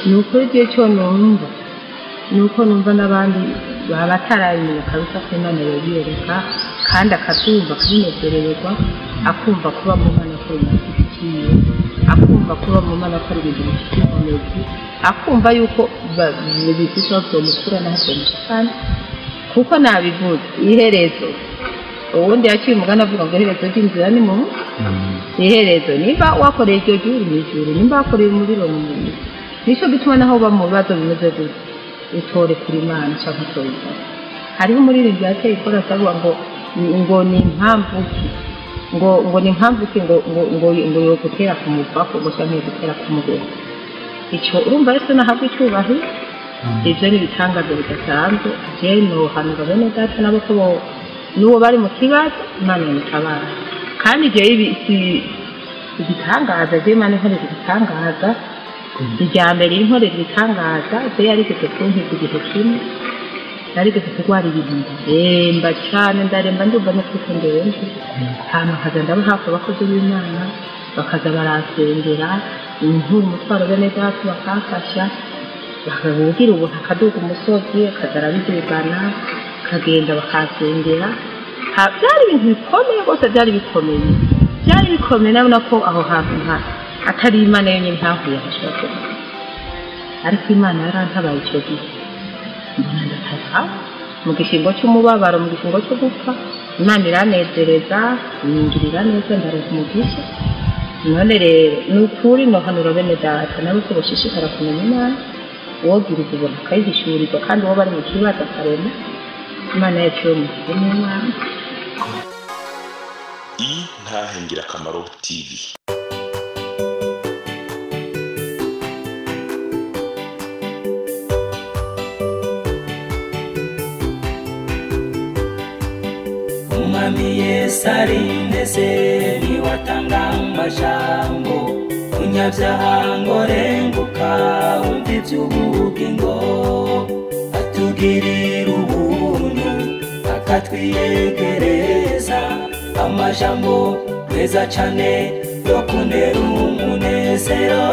Ni ukuri igihe cyo numva ni uko numva n'abandi baba batarabimenya kabisa ko Imana yabiyereka, kandi akabyumva akabinezererwa, akumva kuba mu Mana ko bifitiye, akumva kuba mu Mana ko ari ibintu bifite inkomezi, akumva yuko bifite aho byomukura n'aho byomushikana. Kuko nabivuze iherezo, ubundi yaciye umugani avuga ngo iherezo ry'inzira ni mu iherezo. Nimba wakoreye iryo juru ni ijuru, nimba wakoreye umuriro ni umuriro. Nicyo gituma naho uba mu bibazo bimeze gutya utore kuri Imana cyangwa utore ibibazo. Hariho umuririmbyi yateye ikorasi avuga ngo ni impamvu ki, ngo ni impamvu ki, ngo yogutera kumuvako, ngo cyangwa yogutera kumugera. Icyo urumva Yesu nahabwa icyubahiro. Ibyo ni ibitangaza bidasanzwe. Je nohanura bene data nabo ko n'uwo bari mu kibazo Imana imutabara. Kandi ibyo si igitangaza, je Imana inkorera igitangaza. Irya mbere inkorera ibitangaza, je yarigeze kunkiza igihe kimwe, narigeze kurwara ibintu ndaremba cyane, ndaremba ndumva no kwita ndembe. Hama nkaza ndaba hafi abakozi b'Imana, bakaza baransengera, inkuru umutwaro bene data bakamfasha, bakabwira ubuntu akaduga umusozi akaza arabidugana, akagenda bakansengera. Byari ibintu bikomeye rwose, byari bikomeye, byari bikomeye. Nabona ko aho hantu nka atari Imana yonyine ntahuye hashobora kuba, ariko Imana yarantabaye icyo gihe. Mbona ndataha mu gishingo cy'umubabaro, mu gishingo cyo gupfa, Imana iranezereza, inyingirira neza, ndaronka umugisha. None rero ni ukuri nohanura bene data nabo ko boshishikara kumenya Imana, uwobwiriza ubuntu akayihishurirwa, kandi uwo bari mu kibazo akarema. Imana yacu yo mu gihe n'Imana. Intahe Ngirakamaro TV. Umwami Yesu arindeze, niwe atanga amajambo, munyabyaha ngo renguka wumve iby'ubugingo, atugirira ubuntu akatwiyegereza, amajambo meza cane yo kuntera umunezero.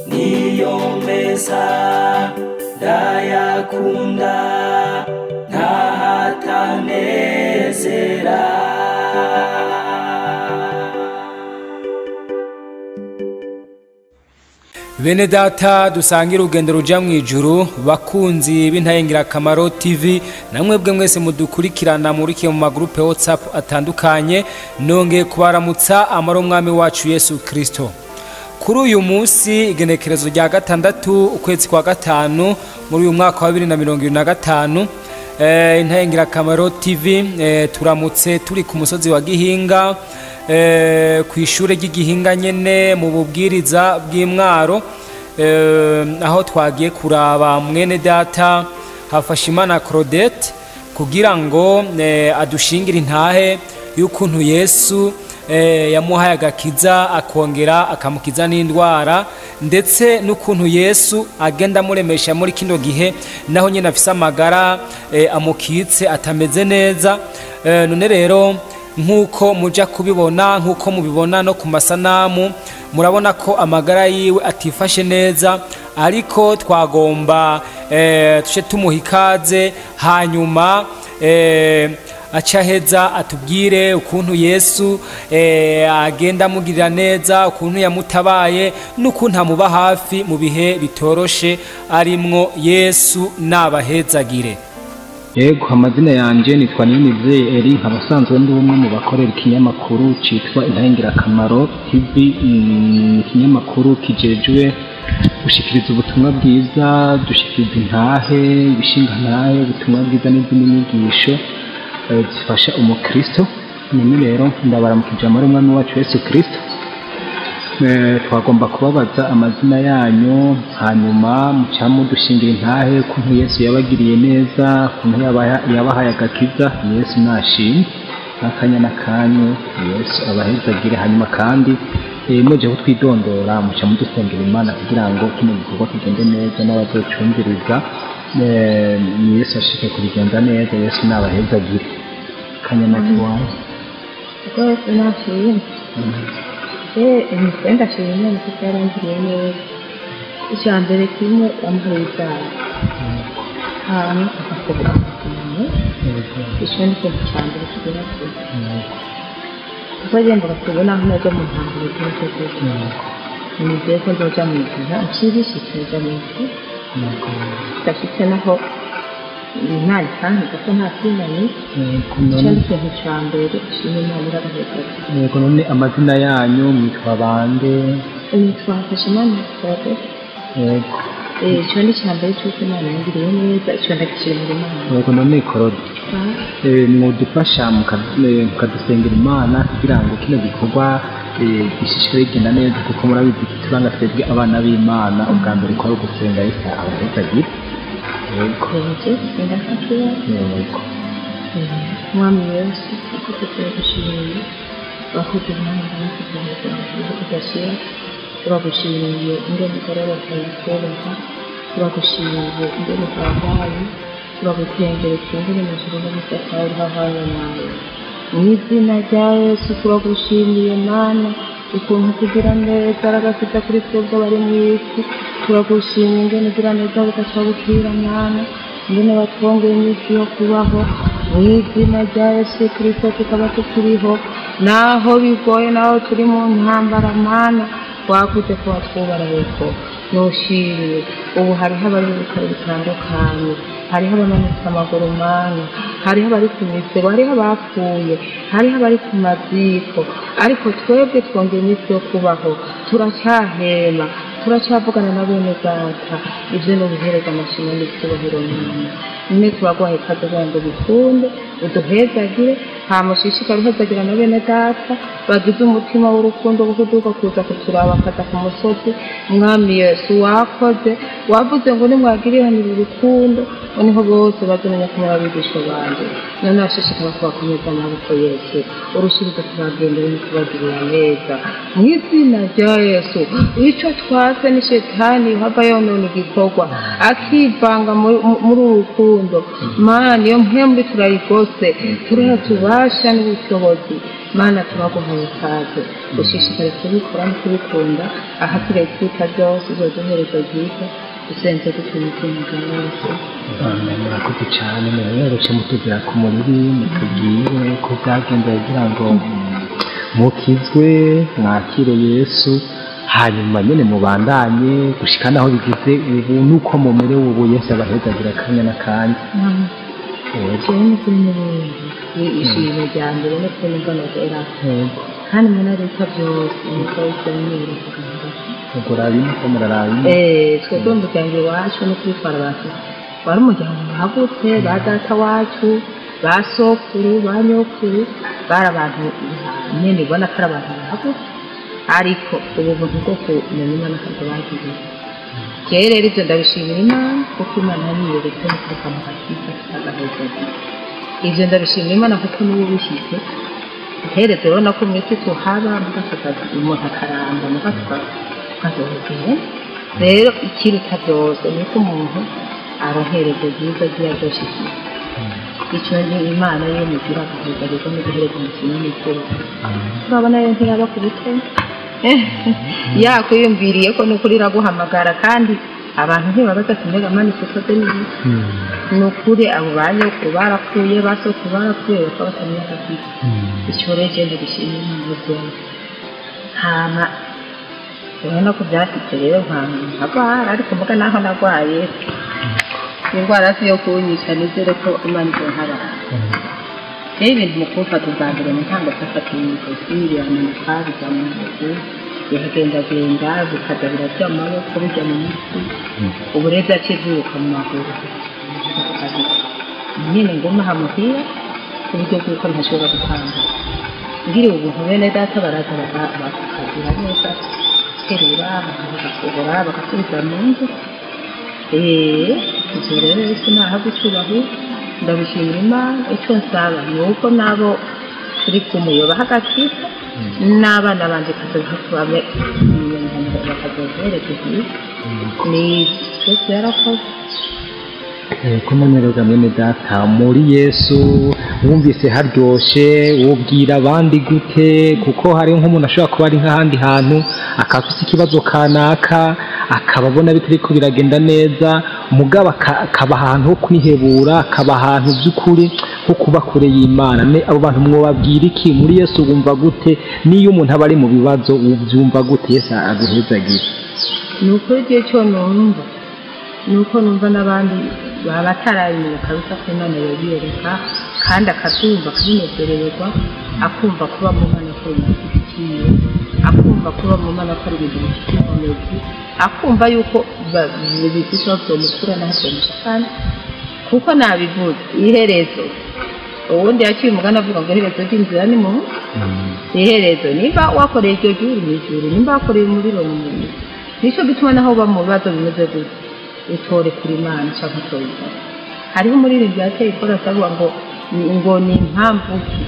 Niyo meza ndayakunda, ntahatanezera. Bene data dusangira urugendo ruja mu ijuru, bakunzi b'Intahe Ngirakamaro TV, namwe bwe mwese mudukurikirana murikiye mu magrupe WhatsApp atandukanye, nongeye kubaramutsa amaro mwami wacu Yesu Kristo. Kuri uyu munsi igenekerezo rya 6 ukwezi kwa 5 muri uyu mwaka wa 2025, Intahe Ngirakamaro TV turamutse turi ku musozi wa Gihinga, ku ishure ry'Igihinga nyene mu bubwiriza bw'Imwaro, aho twagiye kuraba mwene data Hafashimana Claudette kugira ngo adushingire intahe y'ukuntu Yesu yamuhaye agakiza, akongera akamukiza n'indwara, ndetse n'ukuntu Yesu agenda amuremesha muri kino gihe naho nyene afise amagara amukitse atameze neza. None rero nkuko muja kubibona, nkuko mubibona no ku masanamu, murabona ko amagara yiwe atifashe neza, ariko twagomba tuce tumuha ikaze, hanyuma acaheza atubwire ukuntu Yesu agenda amugirira neza, ukuntu yamutabaye n'ukuntu amuba hafi mu bihe bitoroshe arimwo. Yesu nabahezagire. Yego, amazina yanje nitwa Niyonizeye Eri, nkaba asanzwe ndi umwe mu bakorera ikinyamakuru citwa Intahe Ngirakamaro TV. Ikinyamakuru kijejwe gushikiriza ubutumwa bwiza, dushikiriza intahe, ibishinga ntahe, ubutumwa bwiza n'izindi nyigisho zifasha umukristo. None rero ndabaramukije amahoro y'Umwami wacu Yesu Kristo. Twagomba kubabaza amazina yanyu, hanyuma muca mudushingira intahe ukuntu Yesu yabagiriye neza, ukuntu yabahaye agakiza. Yesu nashimwe akanya n'akanyu, Yesu abahezagire. Hanyuma kandi muje kutwidondora, muca mudusengera Imana kugira ngo kino gikorwa kigende neza n'abazocumviriza, Yesu ashike kubigenza neza. Yesu nabahezagire. Akanya n'akiwanyu. Yesu nashimwe. Ndashima Imana kuko yarangiriye neza. Icya mbere kimwe yamuhaye ibyaro, hanyuma agakoboka umuntu. Icyo ni ikintu cya mbere kigera kure, kuko agenda tubona aho najya mu ntambaro zose zose, nizeye ko nzajya mu ijuru nshirishitse, njya mu ijuru ndashyitse naho Imana ikankiza ko nta kinani. Icyo ni ikintu cya mbere nshima Imana irabaheza. Yego, none amazina yanyu mwitwa bande? Nitwa Hafashimana Claudette. Yego. Icyo ni icya mbere cy'uko Imana yangiriye neza, icyo ndagishimira Imana. Yego, none Claude, mwudufasha mukadusengera Imana kugira ngo kino gikorwa gishishikare kigenda neza, kuko murabizi ikituranga twebwe abana b'Imana ubwa mbere ko ari ugusenga Yesu abahezagira. Yego. Yego. Mwami Yesu, wakoze turagushimiye, wakoze Imana udashira, turagushimiye ingene ugororoka yitwereka, turagushimiye ingene uhambaye, turagukengeretse ingene mu ijuru no mu isi utawe nawe. Mu izina rya Yesu turagushimiye Mana, ukuntu kugira neza aragakiza kuri twebwe abari mu isi. Turagushimiye ingene ugira neza bugaca bukira Mana, ingene watwongeye iminsi yo kubaho. Mu izina rya Yesu Kristo tukaba tukiriho, naho bigoye, naho turi mu ntambara Mana, wakoze ko watwubaraye ko nushimye. Ubu hariho abari mu bitaro bitandukanye, hariho abamanitse amaguru Mana, hariho abari ku misego, hariho abapfuye, hariho abari ku maziko, ariko twebwe twongeye iminsi yo kubaho, turacyahema, turacyavugana na bene data. Ibyo ni ubuhereza amashimwe n'icyubahiro Mana. Nyine turaguhaye ikaze kugira ngo bikunde uduhezagire, hama ushishikare uhezagira na bene data bagize umutima w'urukundo wo kuduka kuza kuturaba bakaza ku musozi. Mwami Yesu, wakoze wavuze ngo nimwagiriranire urukundo niho bose bazamenya ko muri abigishwa banje. None bashishikara kubakomeza amaboko Yesu, urushirize kubagendera no kubagirira neza mu izina rya Yesu. Icyo twase ni shetani hava yonona igikorwa akivanga muri uru rukundo Mana, iyo mpembe turayigose, turatubasha n'ubushobozi Mana, turaguhaye ikaze, ushishikare kubikora no kubikunda, ahasigaye twita byose uzoduhereza byiza, dusenze gutyo mu izina rya Yesu. Amen. Murakoze cyane. Muraberetse mutugera ku muriri, mutubwire ko byagenze kugira ngo mukizwe, mwakire Yesu, hanyuma nyine mubandanye gushika naho bigize ubu nuko mumerewe ubu. Yesu abahezagira akanya n'akanya. Yego. Jewe n'ukuri n'ubundi ishimwe rya mbere no kubona imbona zera, Yego. kandi mbona leta byose nuko byamwira kuganira. Ubwo urabina ko murarabina. Twebwe mu muryango iwacu no kubitwara abantu wari umuryango wagutse, ba data wacu, ba sokuru, ba nyokuru, bari abantu nyene ubona ko ari abantu bagutse, ariko ubu buntu bwo kumenya Imana ntabwo bagize. Jewe rero ibyo ndabishimira Imana, kuko Imana yanyiyeretse no kureka mu gakiza kagaheza. Ibyo ndabishimira Imana kuko niwe ubishyize iherezo. Urabona ko mu isi tuhaba umuntu akaramba muga tukazohegera. Rero ikiruta byose ni uko umuntu arohereza byiza agiye azoshyikiye icyo ni Imana yo mugira agaheza no guhereza umukinnyi n'icyubahiro. Urabona rero ntiraba ku butoni yakwiyumviriye ko nukuri iraguhamagara, kandi abantu ntibabaza ati mbega mani ikoze neza. Ni ukuri abo ba nyokuru barapfuye, ba sokuru barapfuye, bakaba batamenya agakiza. Icyo rero genda gishima Imana byose. Hama urabona ko byashyitse rero nkagwara, ariko mbuga naho nagwaye indwara si yo kunyica, nizere ko Imana izontabara. Rero ibintu mu kumfata ubwa mbere mu ntango byafata imigozi biramanuka bijya mu ntoki, biragendagenda bikaza birajya mu maboko, bijya mu mitsi, ubu rero byaciye byiruka mu maguru nyine nguma hamuhira ku buryo bw'uko ntashobora gutanga. Ngiriwe ubuntu bene data baraza bakagira neza, terura bakasohora bagasubiza mu nzu. Ibyo rero Yesu nahabwa icyubahiro, ndabishimira Imana. Icyo nsaba ni uko nabo turi kumuyoba hagakiza n'abana banje kazobabe bakazohereza ni Yesu yarakoze. Ko none rero mwene data, muri Yesu wumvise haryoshe, wobwira abandi gute? Kuko hari nk'umuntu ashobora kuba ari nk'ahandi hantu akaba afise ikibazo kanaka, akaba abona bitariko biragenda neza, mugabo akaba ahantu ho kwihebura, akaba ahantu by'ukuri ho kuba kure y'Imana. Abo bantu mwobabwira iki? Muri Yesu wumva gute? Niyo umuntu aba ari mu bibazo ubyumva gute? Yesu aguhezagira. Ni ukuri igihe cyo numva nuko numva n'abandi baba batarabimenya kabisa ko Imana yabiyereka, kandi akabyumva akabinezererwa, akumva kuba mu Mana ko bimufitiye, akumva kuba mu Mana ko ari ibintu bifite inkomezi, akumva yuko bifite aho byomukura n'aho byomushikana. Kuko nabivuze iherezo, ubundi yaciye umugani avuga ngo iherezo ry'inzira ni mu iherezo. Nimba wakoreye iryo juru ni ijuru, nimba wakoreye umuriro ni umuriro. Nico gituma naho uba mu bibazo bimeze gutya utore kuri Imana cyangwa utore Imana. Hariho umuririmbyi yateye ikora avuga ngo ni impamvu ki,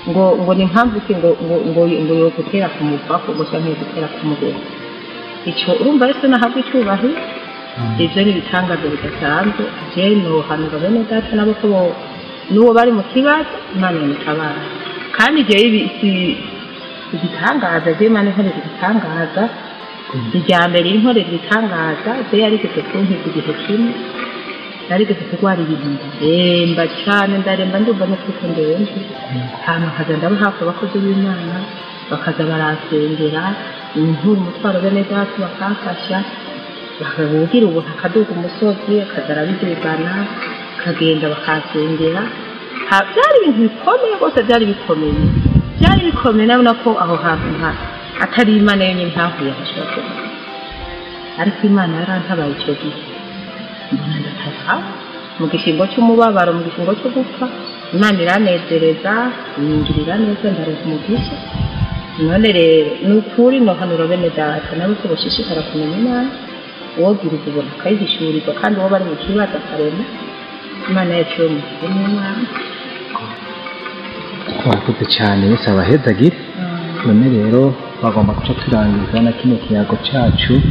ngo ni impamvu ki ngo ngo ngo ngo yogutera kumuvako ngo cyangwa yogutera kumugore. Ico urumva rero nahabwa icyubahiro. Ivyo ni ibitangazo bidasanzwe. Jewe nohanura bene data nabo ko n'uwo bari mu kibazo Imana imutabara. Kandi jewe igitangaza, jewe Imana inkorera igitangaza. Irya mbere inkorera ibitangaza, jewe yarigeze kunkiza igihe kimwe, narigeze kurwara ibintu ndaremba cane, ndaremba ndumva no kwiko ndemvye. Hama nkaza ndaba hafi abakozi b'Imana, bakaza baransengera, inkuru umutwaro bene data bakamfasha, bakabwira ubuntu akaduga umusozi, akaza arabidugana, akagenda bakansengera. Byari ibintu bikomeye rwose, byari bikomeye, byari bikomeye. Nabona ko aho hantu atari Imana yonyine ntahuye hashobora kuba, ariko Imana yarantabaye icyo gihe. Mbona ndataha mu gishingo cy'umubabaro, mu gishingo cyo gupfa, Imana iranezereza, ingirira neza, ndaronka umugisha. None rero ni ukuri nohanura bene data nabo ko boshishikara kumenya Imana, uwobwiriza ubuntu akayihishurirwa, kandi uwo bari mu kibazo akarema. Imana yacu yo mu Imana. Murakoze cyane, Yesu abahezagire. None rero bagomba guca turangiza na kino kiyago cacu,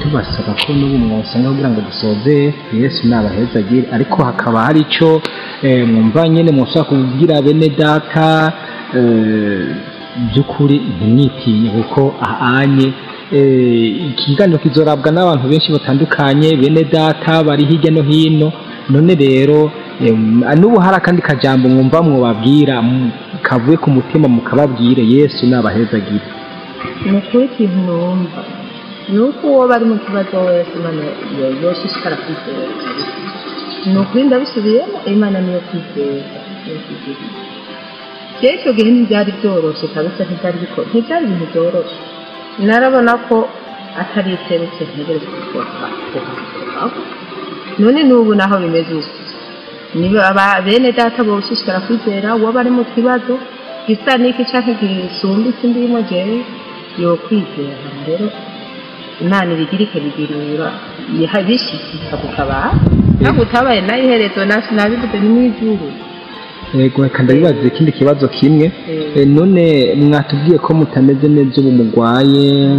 tubasaba ko n'ubu mwosanga kugira ngo dusoze. Yesu nabahezagire, ariko hakaba hari ico mwumva nyene mwoshobora kubwira bene data by'ukuri ntimwitinye, kuko ahanye ikiganiro kizorabwa n'abantu benshi batandukanye, bene data bari hirya no hino. None rero n'ubu hari akandi kajambo mwumva mwobabwira kavuye ku mutima mukababwire. Yesu nabahezagire. Ni ukuri ikintu numva ni uko uwo bari mu kibazo wese Imana yoshishikara kwizera. Ni ukuri ndabisubiyemo, Imana niyo kwizera, niyo kwizera. Rero icyo gihe ntibyari byoroshye kabisa, ntibyari ibintu byoroshye. Narabona ko atari iterutse ntegerezwa kuhava. None n'ubu naho bimeze uko, niba bene data boshishikara kwizera, uwo bari mu kibazo gisa n'iki canke gisumba ikindi ndimo jewe yokwizera. Rero Imana ibigira ikabigirura, bishitse ikagutabara, ntabwo utabaye nayo iherezo nabivuze ni mw'ijuru. Yego, reka ndabibaze ikindi kibazo kimwe. None mwatubwiye ko mutameze neza ubu mugwaye,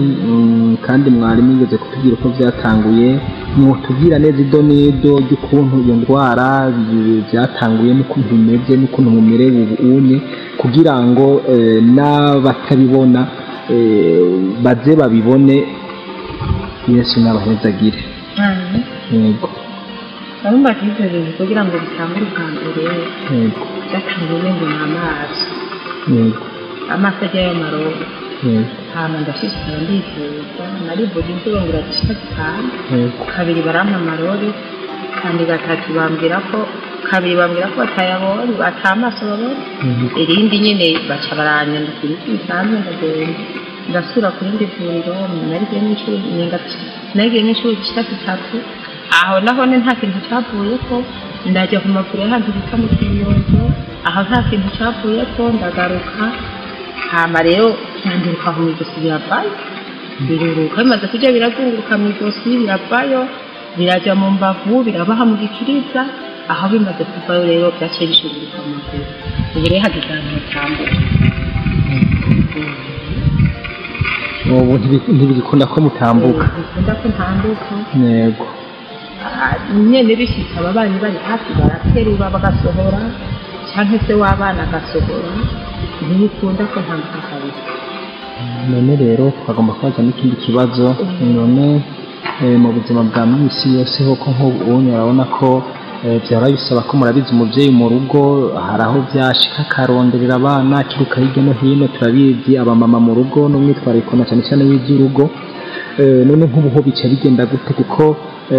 kandi mwari mwigeze kutubwira uko byatanguye. Mwotubwira neza ido n'ido ry'ukuntu iyo ndwara byatanguye, n'ukuntu bimeze, n'ukuntu mumerewe ubu unye, kugira ngo n'abatabibona baze babibone. Yesu nabahezagire. Yego. Urumva ivyo bintu kugira ngo bitangure ubwa mbere, Yego. byatanguye ngo ni amaso. Yego. Amaso ajya y'amarobo. Yego. Hama ndashishikara ndivuza, narivuza inshuro ngira zishika 5. Yego. Kabiri barampa amarori, kandi gatatu bambwira ko kabiri bambwira ko batayabonye, ata amaso babonye. Irindi nyene baca baranyandikira imiti bisanzwe, ndagenda ndasubira ku rindi vuriro, narigiye n'inshuro zishika 3. Aho naho nta kintu cyavuyeko, ndajya ku mavuriro y'ahantu bita mu Kinyonzo, aho nta kintu cyavuyeko, ndagaruka. Hama rero nyanduruka aho mw'ijosi biravayo, biruruka, bimaze kurya birazunguruka mw'ijosi biravayo, birajya mu mbavu, birabaha mu gikiriza. Aho bimaze kuvayo rero byaciye bishunguruka mu maguru. Ubu rero hageze ahantu hatambuka. Ubu ntibigikunda ko mutambuka? Ntibikunda ko ntambuka. Yego. Nyene bishitse ababanyi bari hafi baraterura bagasohora, canke se w'abana agasohora, ntibikunda ko ntambuka kabisa. None rero twagomba kubaza n'ikindi kibazo. None mu buzima bwa minsi yose hoko nk'ubu urabona ko byahora bisaba ko murabizi umuvyeyi mu rugo hari aho byashika akaronderera abana akiruka hirya no hino, turabizi abamama mu rugo n'umwitwarariko na cyane cyane w'iby'urugo. None nk'ubu ho bica bigenda gute, kuko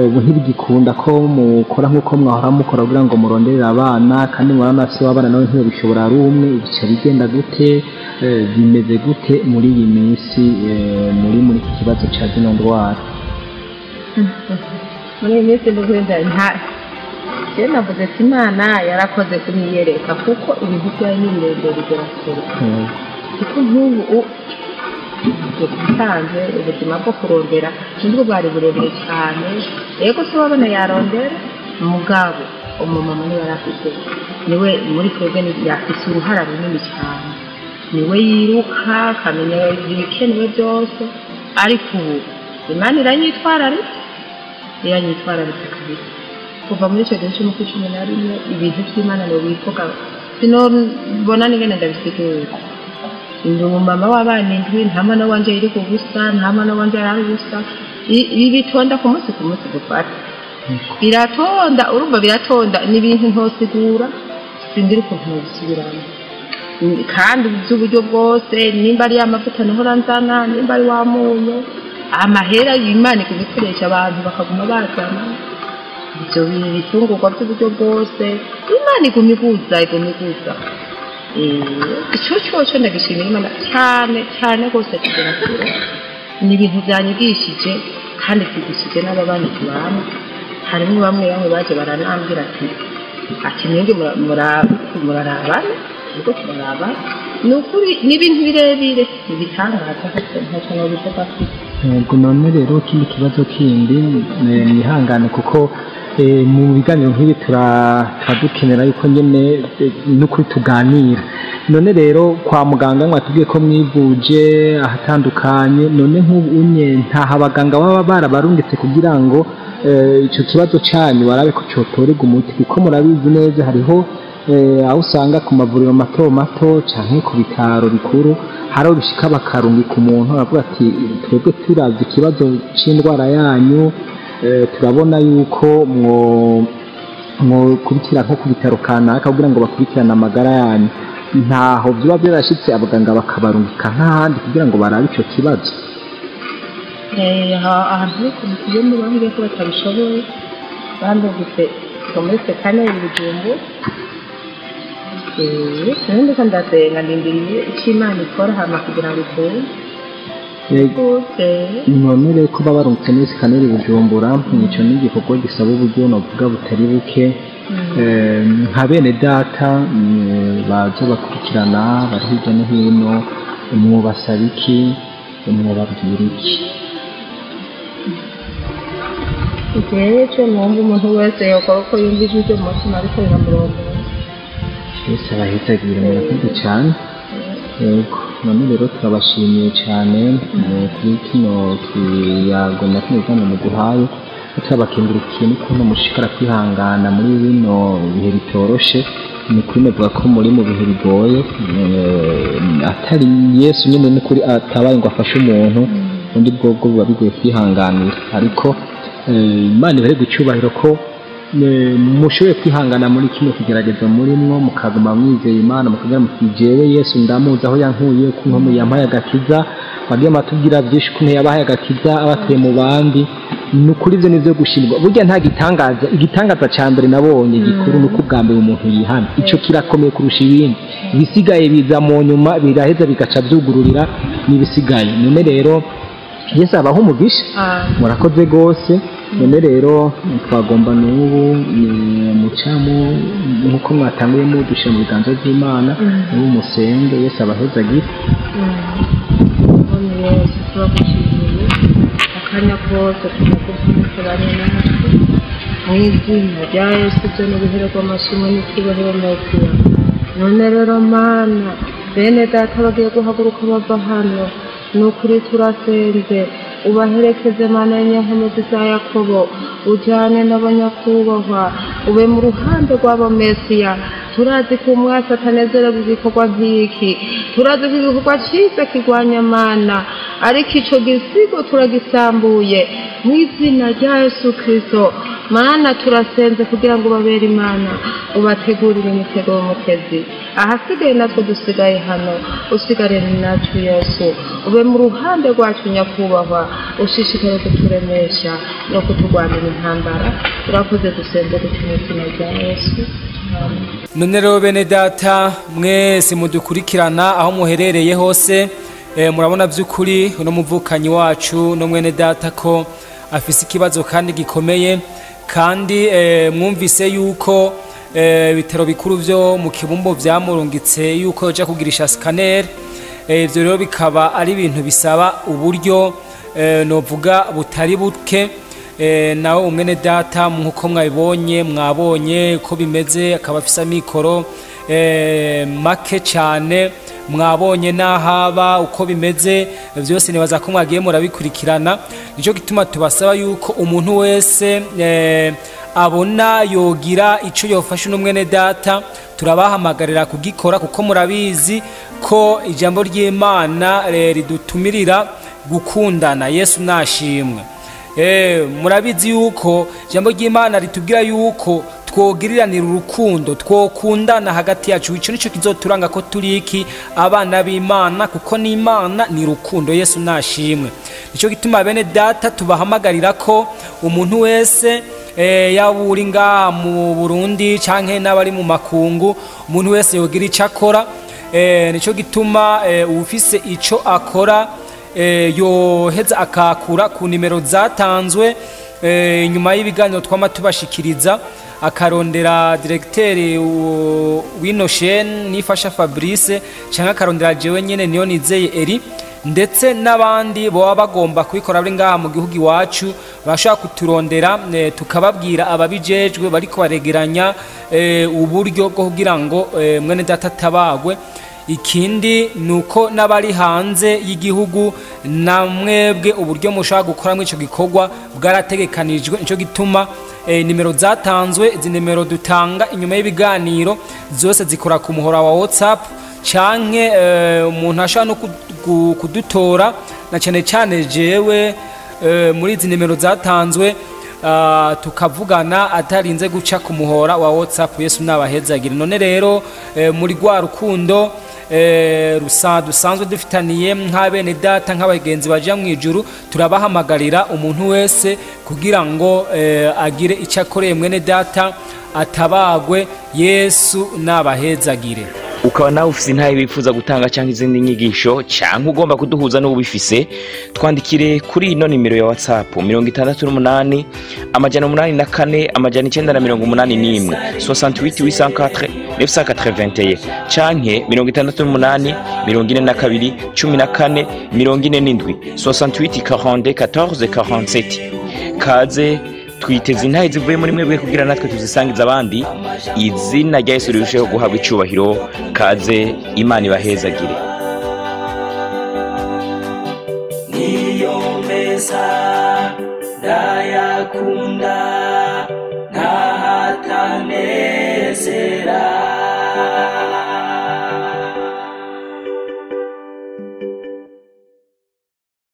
ubu ntibigikunda ko mukora nk'uko mwahora mukora kugira ngo muronderere abana, kandi murabona se w'abana nawe ntibabishobora ari umwe, bica bigenda gute, bimeze gute muri iyi minsi muri iki kibazo ca zino ndwara? Muri iyi minsi ndugenda nta je navuze ati Imana yarakoze kunyiyereka, kuko ibintu byayo ni birebire bigera kure. Kuko nk'ubu usanze ubuzima bwo kurondera nibwo bwari burebure cyane. Yego se wabona yarondera, mugabo umumama niwe yarafite, niwe muri twebwe yafise uruhara runini cyane, niwe yiruka akamenya ibikenewe byose. Ariko ubu Imana iranyitwararitse, iranyitwararitse kabisa. Kuva muri icyo gihe cy'umukwi 11 ibintu by'Imana nobivuga sinobona n'ingene ndabisigura. Ndi umumama w'abana 7, nta mwana wanje yiri ubusa, nta mwana wanje arara ubusa. Ibi bitonda ku munsi ku munsi gufata biratonda, urumva biratonda, ni ibintu ntosigura, sindira ukuntu nobisubiramo. Kandi by'uburyo bwose, nimba ari amavuta nahora nzana, nimba ari wa munyu, amahera y'Imana ikubikoresha abantu bakaguma bazana ibyo bitungurwa by'uburyo bwose, Imana iguma iguza, iguma iguza. Ico cose ndagishimira Imana cyane cyane rwose kugera kure. Ni ibintu byanyigishije kandi byigishije n'ababanyi tubana. Harimo bamwe bamwe baje baranambwira ati mwebwe murarabana, ubwo turarabana. Ni ukuri ni ibintu birebire, ibitangaza ntacyo nobivuga afite. Yego, none rero ikindi kibazo kindi, mwihangane kuko mu biganiro nk'ibi turadukenera yuko nyene n'ukuri tuganira. None rero kwa muganga mwatubwiye ko mwivuje ahatandukanye, none nk'ubu unye ntaho abaganga baba barabarungitse kugira ngo ico kibazo canyu barabe ko cotorerwa umuti, kuko murabizi neza hariho aho usanga ku mavuriro mato mato canke ku bitaro bikuru hari aho bishika bakarungika umuntu aravuga ati twebwe turavye ikibazo c'indwara yanyu, turabona yuko mwokurikira nko ku bitaro kanaka kugira ngo bakurikirane amagara yanyu. Ntaho vyoba vyarashitse abaganga bakabarungika nk'ahandi kugira ngo barabe ico kibazo? Ahantu ariko mutugende bambwiye ko batabishoboye, bandungitse muri sekaneri Bijumbu. Ndiko ndasenga ndindiriye ico Imana ikora hama kugira ngo ikunde. None rero ko babarungitse muri sekaneri Bujumbura, nico ni igikorwa gisaba uburyo novuga butari buke. Nka bene data baza bakurikirana bari hirya no hino, mwobasaba iki, mwobabwira iki? Jewe ico numva umuntu wese yokora uko yumva ijwi ryo mu mutima ariko biramurongora. Yesu abahezagire, murakoze cyane. Yego, none rero turabashimiye cyane kuri kino kiyago na kino kiganiro muduhaye, turabakengurukiye n'ukuntu mushikara kwihangana muri bino bihe bitoroshe. Ni ukuri novuga ko muri mu bihe bigoye, atari Yesu nyene n'ukuri atabaye ngo afashe umuntu, undi bwobwo buba bigoye kwihanganira. Ariko Imana ibahe gucyubahiro ko mushoboye kwihangana muri kino kigeragezo murimwo, mukaguma mwizeye Imana, mukagira muti jewe Yesu ndamuzi aho yankuye, ukuntu yampaye agakiza. Wagiye matubwira byinshi ukuntu yabahaye agakiza abatuye mu bandi. Ni ukuri ivyo nivyo gushimwa. Burya nta gitangaza, igitangaza ca mbere nabonye gikuru ni uko ubwa mbere umuntu yihana, ico kirakomeye kurusha ibindi. Ibisigaye biza mu nyuma, biraheza bigaca vyugururira n'ibisigaye. None rero Yesu abaho umugisha, murakoze gose. None rero twagomba n'ubu mucamu nkuko mwatanguye mudushyira mu biganza by'Imana, n'ubu musenge Yesu abahezagire. Yesu turagushimiye akanya kose tumaze natwe mu izina rya Yesu, byo n'ubuhero bw'amashimwe n'icyubahiro Mesiya. None rero Mana, bene data bagiye guhaguruka bava hano, ni ukuri turasenze ubaherekeze Mana y'inyankomezi za Yakobo, Ujyane n'abanyakubahwa, ube mu ruhande rw'abamesiya. Turazi ko umwasi atanezereza igikorwa nk'iki, turazi ko igikorwa cyiza kirwanya Mana, ariko ico gisigo turagisambuye mu izina rya Yesu Kristo. Mana, turasenze kugira ngo ubabere Imana, ubategurire imitego y'umutezi. Ahasigaye natwe dusigaye hano, usigare natwe Yesu, ube mu ruhande rwacu nyakubahwa, ushishikare kuturemesha no kuturwanira intambara. Turakoze, dusenze gutyo mu izina rya Yesu. None rero bene data mwese mudukurikirana aho muherereye hose, murabona by'ukuri uno muvukanyi wacu no mwene data ko afise ikibazo kandi gikomeye, kandi mwumvise yuko ibitaro bikuru byo mu Kibumbo byamurungitse yuko yoja kugirisha scanner. Ivyo rero bikaba ari ibintu bisaba uburyo novuga butari buke. Nawe umwene data nkuko mwabibonye, mwabonye ko bimeze, akaba afise amikoro make cyane, mwabonye n'ahaba uko bimeze byose, nibaza ko mwagiye murabikurikirana. Nicyo gituma tubasaba yuko umuntu wese abona yogira ico yofasha uno mwene data, turabahamagarira kugikora, kuko murabizi ko ijambo ry'Imana ridutumirira gukundana. Yesu nashimwe. Murabizi yuko ijambo ry'Imana ritubwira yuko twogiriranira urukundo, twokundana hagati yacu. Ico nico kizoturanga ko turi iki abana b'Imana, kuko n'Imana ni rukundo. Yesu nashimwe. Nico gituma bene data tubahamagarira ko umuntu wese, yaba uri ngaha mu Burundi canke n'abari mu makungu, umuntu wese yogira ico akora. Nico gituma uwufise ico akora yoheza akakura ku nimero zatanzwe nyuma y'ibiganiro twama tubashikiriza, akarondera directeur w'ino chaîne Nifasha Fabrice, canke akarondera jewe nyene niyo nizeye Eri, ndetse n'abandi boba bagomba kubikora bari ngaha mu gihugu iwacu, bashobora kuturondera tukababwira ababijejwe bariko baregeranya uburyo bwo kugira ngo mwene data atabagwe. Ikindi nuko n'abari hanze y'igihugu na mwebwe uburyo mushobora gukora muri ico gikorwa bwarategekanijwe. Nico gituma nimero zatanzwe, izi nimero dutanga inyuma y'ibiganiro zose zikora ku muhora wa WhatsApp, canke umuntu ashobora no kudutora, na cyane cyane jewe muri izi nimero zatanzwe, tukavugana atarinze guca ku muhora wa WhatsApp. Yesu nabahezagire. None rero muri rwa rukundo rusa dusanzwe dufitaniye nk'abene data, nk'abagenzi baja mu ijuru, turabahamagarira umuntu wese kugira ngo agire icyo akoreye mwene data atabagwe. Yesu nabahezagire. Ukaba nawe ufise intahe wifuza gutanga cyangwa izindi nyigisho, cyangwa ugomba kuduhuza n'ubifise, twandikire kuri ino nimero ya WhatsApp 68 804 981 68 804 981 canke 68 42 14 47 68 42 14 47. Kaze twiteze intahe zivuye muri mwebwe kugira natwe tuzisangiza abandi, izina rya Yesu rirusheho guhabwa icubahiro. Kaze, Imana ibahezagire. Niyo meza ndayakunda, ntahatanezera.